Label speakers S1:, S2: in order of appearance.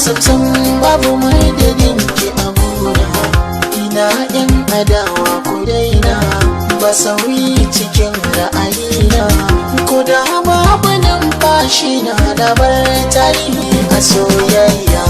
S1: Samsam babu mai da dinki a gona. Ina yan adawa, ku daina, ba sauyi cikin ra'ayina. Ko da babu numfashi na, na bar tarihi a soyayya.